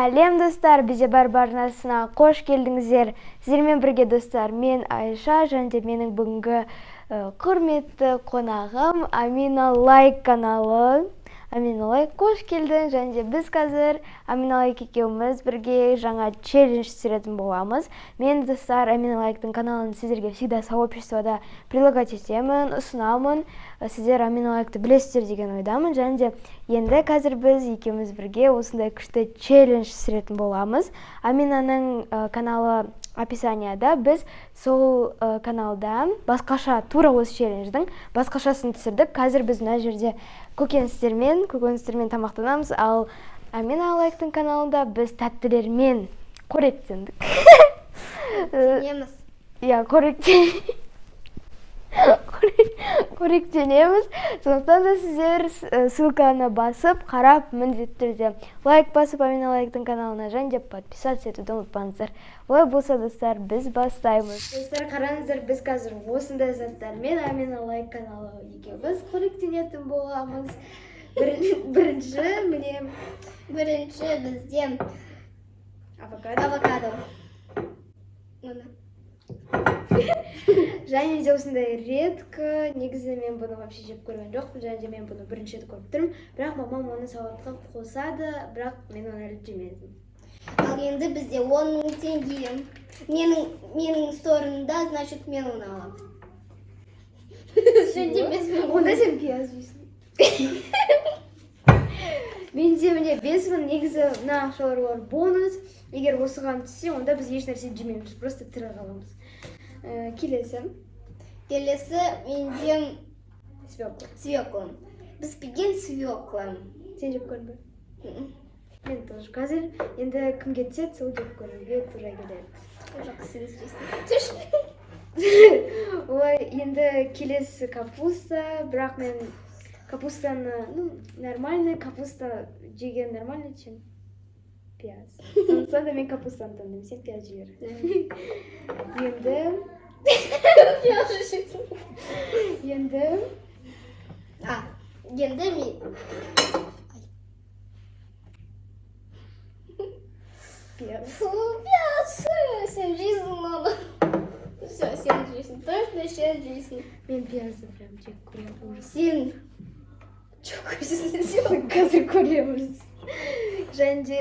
Сәлем, достар! Бізде бар арнасына қош келдіңіздер. Сіздермен бірге, достар, мен Айша және де менің бүгінгі құрметті қонағым Амина Лайк каналы. Амина Лайк, қош келдің! Және де біз қазір Амина Лайк екеуміз бірге жаңа челлендж түсіретін боламыз. Мен, достар, Амина Лайктың каналын сіздерге всегда сообществода предлагать етемін, ұсынамын. Сіздер Амина Лайкты білесіздер деген ойдамын. Және де енді қазір біз екеуміз бірге осындай күшті челлендж түсіретін боламыз. Аминаның каналы описанияда, біз сол каналда басқаша, тура осы челлендждің басқашасын түсірдік. Қазір біз мына жерде көкөністермен тамақтанамыз, ал Амина Лайктың каналында біз тәттілермен қоректендік. Неміз. Иә, қоректенеміз. Сондықтан да сіздер ссылканы басып, қарап, міндетті түрде лайк басып Амина Лайктың каналына және де подписаться етуді ұмытпаңыздар. Олай болса, достар, біз бастаймыз. Достар, қараңыздар, біз қазір осындай заттармен Амина Лайк каналы екеуміз қоректенетін боламыз. Бірінші міне. Бірінші бізде авокадо. Авокадо. Міне. Және де осындай редко, негізі мен бұны вообще жеп көрген жоқпын және де мен бұны бірінші рет көріп тұрмын, бірақ мамам оны салатқа қосады, бірақ мен оны әлі жемедім. Ал енді бізде 10 000 теңге. Менің сторында, значит, мен оны аламын. Сенде 5000. Онда сен пияз жейсің. Менде міне 5000. Негізі мына ақшалар, олар бонус. Егер осыған түссе, онда біз еш нәрсе жемейміз, просто тірі қаламыз. Келесі. Келесі менде свекла. Свекла. Піспеген свекла. Сен жеп көрдің бе? Мен тоже. Қазір енді кімге түседі, сол жеп көруге тура келеді. Жоқ, сен жейсің. Түш. Ой, енді келесі капуста, бірақ мен капустаны, ну, нормально, капуста жеген нормально, чем пияз. Сондықтан да мен капустаны таңдаймын, сен пияз жей бер. Енді Пияз жейсің. Енді А, енді мен пияз. Фу, пияз. Сен жейсің оны. Все, сен жейсің. Точно сен жейсің. Мен пиязды прям жек көремін, ужас. Сен жоқ көресің сен. Қазір көреміз. Және де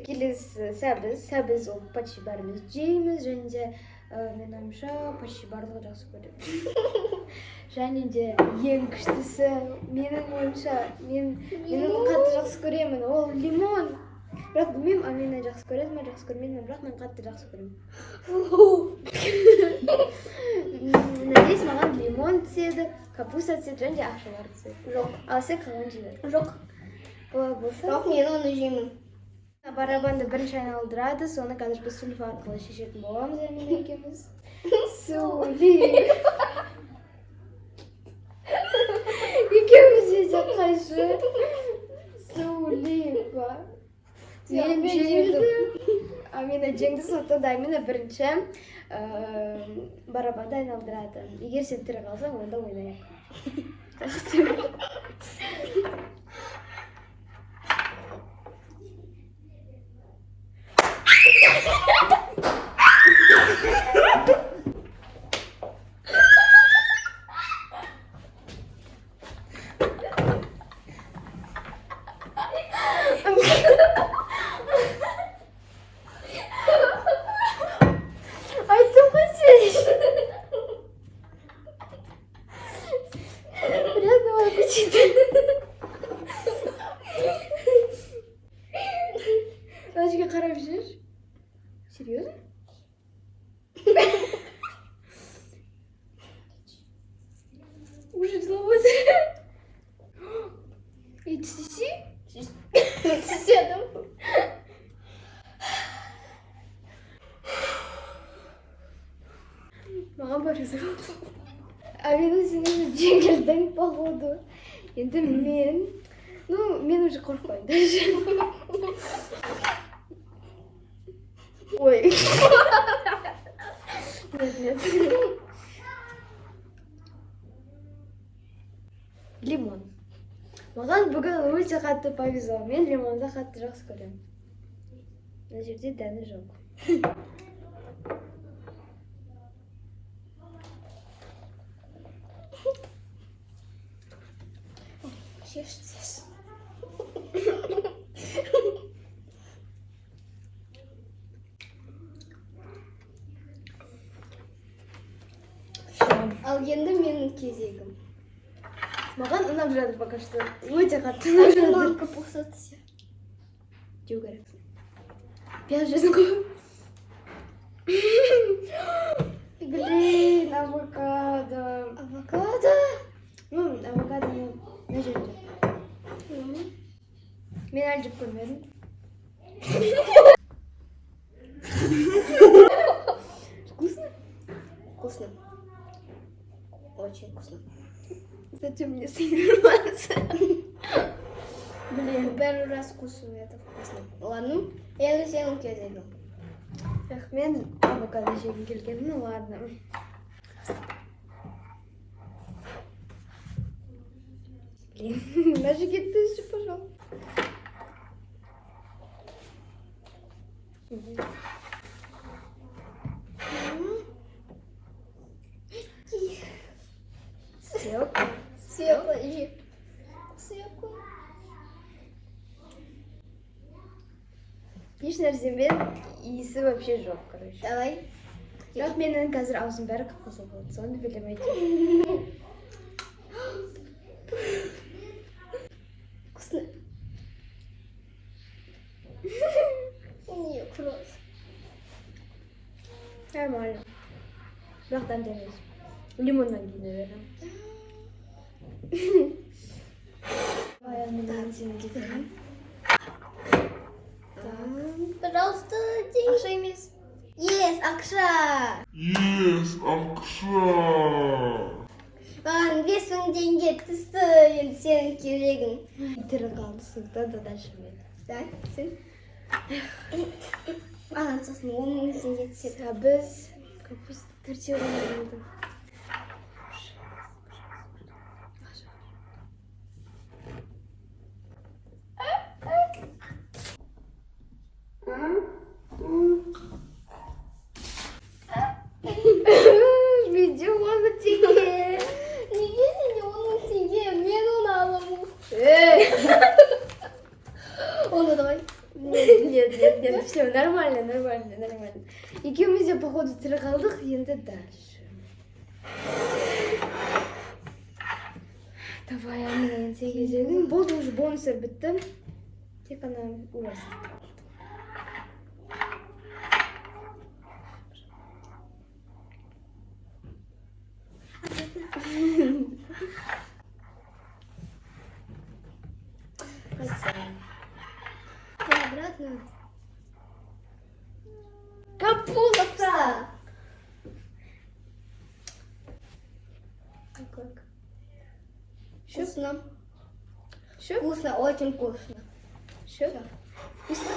келесі сәбіз. Сәбіз ол почти бәріміз жейміз және де менің ойымша, почти барлығы жақсы көреді. Және де ең күштісі, менің ойымша, мен оны қатты жақсы көремін, ол лимон. Бірақ білмеймін, Амина жақсы көреді ме, жақсы көрмейді ме, бірақ мен қатты жақсы көремін. Надеюсь, маған лимон түседі, капуста түседі және де ақшалар түседі. Жоқ. Ал сен қалған жей бер. Жоқ. Олай болса, Жоқ, мен оны жеймін. Барабанды бірінші айналдырады, соны қазір біз сулифа арқылы шешетін боламыз Амина екеуміз. Сулиф. Екеуміз де қайшы. Сулифа. Мен Мен жеңдім. Амина жеңді, сондықтан да Амина бірінші барабанды айналдырады. Егер сен тірі қалсаң, онда ойнайық. Жақсы. Айттым ғой сен. Приятного аппетита. Мына жерге қарап жүр. Серьезно? Уже жылап отыр. Ей, түссе? Түседім. Маған повезло. Амина, сен уже жеңілдің, походу. Енді мен, ну, мен уже қорықпаймын даже. Ой. Нет, нет. Лимон. Маған бүгін өте қатты повезло. Мен лимонды қатты жақсы көремін. Мына жерде дәні жоқ. Жеш, жеш. Ал енді менің кезегім. Маған ұнап жатыр пока что. Өте қатты ұнап жатыр. Маған капуста түссе. Жеу керексің. Пияз жесің ғой. Блин, авокадо. Авокадо. Ну, авокадо мына жерде. Мен әлі жеп көрмедім. Вкусно? Вкусно. Очень вкусно. Зачем мне соревноваться? Блин. Первый раз вкусую, это вкусно. Ладно, енді сенің кезегің. Эх, мен авокадо жегім келген. Ну ладно. Блин, даже түсші, пожалуйста. Свекла. Свекла же. Свекла. Еш нәрсемен иісі вообще жоқ, короче. Давай. Бірақ менің қазір аузым бәрі қып-қызыл болды. Соны білемейді. Вкусно. Не, кровь. Нормально. Бірақ дәмді емес. Лимоннан кейін, наверное. Давай, мен сені кетемін. Пожалуйста, деньги. Ақша емес. Yes, ақша. Yes, ақша. Маған 5000 теңге түсті, енді сенің кезегің. Тірі қалды, сондықтан да дальше мен. Да, сен. Маған сосын 10 000 теңге түседі. Сәбіз, капуста төртеу ғана қалды. Менде 10 000 теңге. Неге сенде 10 000 теңге? Мен оны аламын. Эй! Оны давай. Нет, нет, нет, нет, все, нормально, нормально, нормально. Екеуміз де, походу, тірі қалдық, енді дальше. Давай, Амина, енді сен кезегің. Болды, уже бонустар бітті. Тек қана ужас. Хотя. Обратно. Капуста! Как? Шөп? Вкусно. Шөп? Вкусно, очень вкусно. Шөп? Вкусно.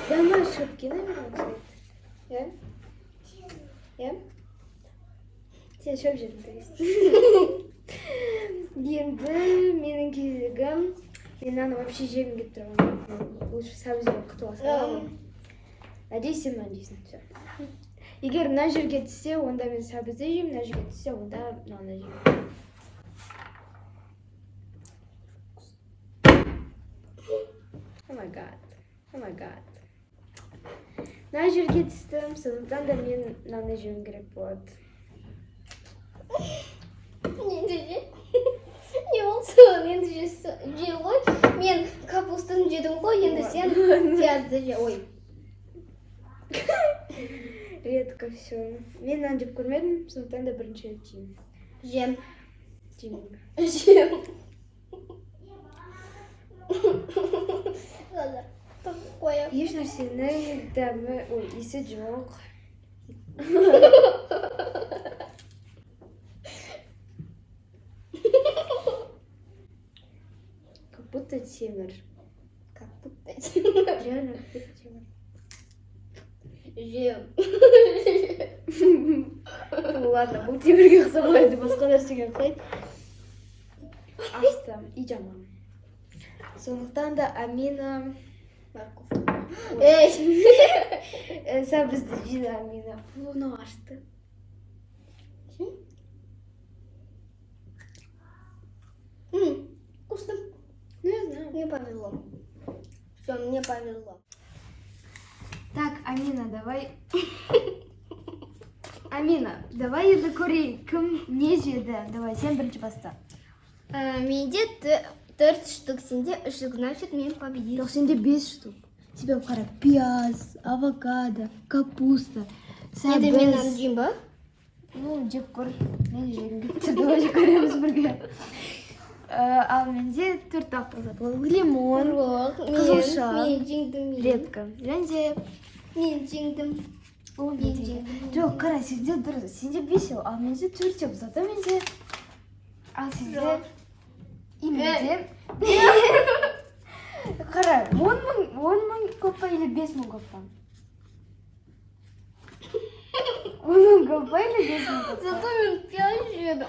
Дәмі шөпке, наверное, ұқсайды. Иә? Иә? Сен шөп жедің, то есть. Енді менің кезегім. Мен мынаны вообще жегім келіп тұрған. Лучше сәбізбен құтыла саламын. Надеюсь, сен мынаны жейсің. Всё. Егер мына жерге түссе, онда мен сәбізді жеймін, мына жерге түссе, онда мынаны жеймін. Oh my God. Oh my God. Мына жерге түстім, сондықтан да мен мынаны жеуім керек болады. Енді же. Не болсын, енді же ғой. Мен капустаны жедім ғой, енді сен пиязды же. Ой. Редко все. Мен мынаны жеп көрмедім, сондықтан да бірінші рет жеймін. Жем. Жеймін. Жем. Қазір тығып қоямын. Еш нәрсенің дәмі, ой, иісі жоқ. Как будто темір. Как будто Реально, как будто темір. Жем. Ну ладно, бұл темірге ұқсамайды, басқа нәрсеге ұқсайды. Ащы и жаман. Сондықтан да Амина Морковь. Эй! Сәбізді жейді Амина. Фу, мынау ашты. Вкусно. Ну, я знаю. Мне повезло. Все, мне повезло. Так, Амина, давай. Амина, давай енді көрейік, кім не жеді. Давай, сен бірінші баста. Менде төрт штук, сенде үш штук, значит, мен победил. Жоқ, сенде бес штук. Тебе қара: пияз, авокадо, капуста, Енді мен сәбіз. аны жеймін ба? Ну, жеп көр. Мен жегім келіп тұр, давай жеп көреміз бірге. Ал менде төрт ақ зат. Ол лимон, Жоқ, мен, қызылша. Мен жеңдім. Мен. Редко. Және де Мен жеңдім. он Мен теңге. жеңдім. Жоқ, қара, сенде дұрыс. Сенде бесеу, ал менде төртеу. Зато менде, ал сенде Жоқ. и менде. Қара, 10 000, 10 000 көп па или 5000 көп па? 10 000 көп па или 5000 көп па? Зато мен пияз жедім.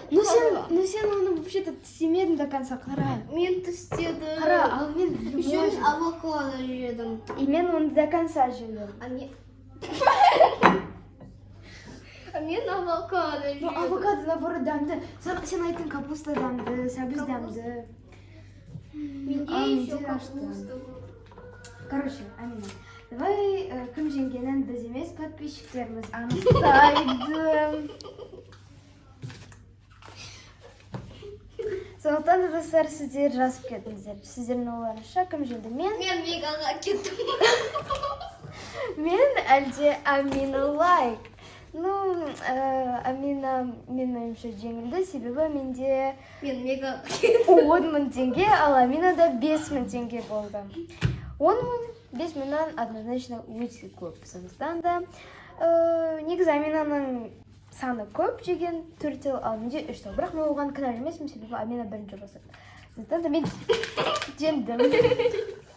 Ну сен оны вообще-то тістемедің до конца, қара. Мен тістедім. Қара, ал мен Еще лимон мен жедім. авокадо жедім. И мен оны до конца жедім. А мен авокадо жедім. Ну, авокадо, наоборот, дәмді. Сен айттың, капуста дәмді, сәбіз дәмді. Менде Ал еще менде ашты. капуста. Короче, Амина, давай кім жеңгенін біз емес, подписчиктеріміз анықтайды. Сондықтан да, достар, сіздер жазып кетіңіздер. Сіздердің ойларыңызша, кім жеңді? Мен, Мен Мегаға кеттім. мен әлде Амина Лайк? Ну, Амина, менің ойымша, жеңілді, себебі менде Мен Мегаға кеттім. 10 000 теңге, ал Аминада 5000 теңге болды. 10 000, 5000-нан однозначно өте көп. Сондықтан да, негізі Аминаның саны көп жеген, төртеу, ал менде үштеу. Бірақ мен оған кінәлі емеспін, себебі Амина бірінші бастады. Сондықтан да мен жеңдім.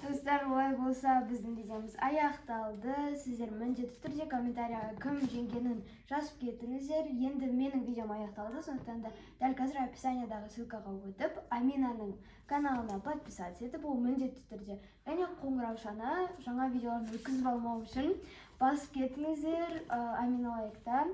Достар, олай болса, біздің видеомыз аяқталды. Сіздер міндетті түрде комментарияға кім жеңгенін жазып кетіңіздер. Енді менің видеом аяқталды, сондықтан да дәл қазір описаниядағы ссылкаға өтіп, Аминаның каналына подписаться етіп, ол міндетті түрде, және қоңыраушаны жаңа видеоларды өткізіп алмау үшін басып кетіңіздер. Амина Лайкта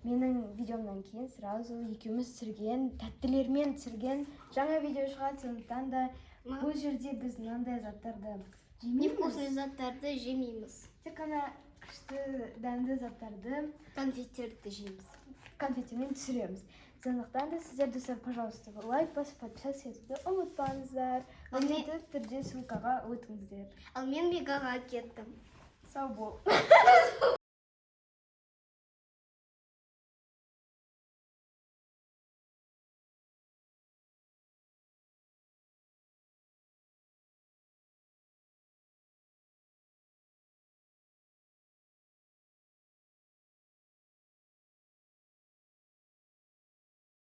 менің видеомнан кейін сразу екеуміз түсірген, тәттілермен түсірген жаңа видео шығады. Сондықтан да бұл жерде біз мынандай заттарды жемейміз. Невкусный заттарды жемейміз. Тек қана күшті дәмді заттарды, Конфеттерді жейміз. конфеттермен түсіреміз. Сондықтан да сіздер, достар, пожалуйста, лайк басып, подписаться етуді ұмытпаңыздар. Ал мен- Міндетті түрде ссылкаға өтіңіздер. Ал мен Мегаға кеттім. Сау бол.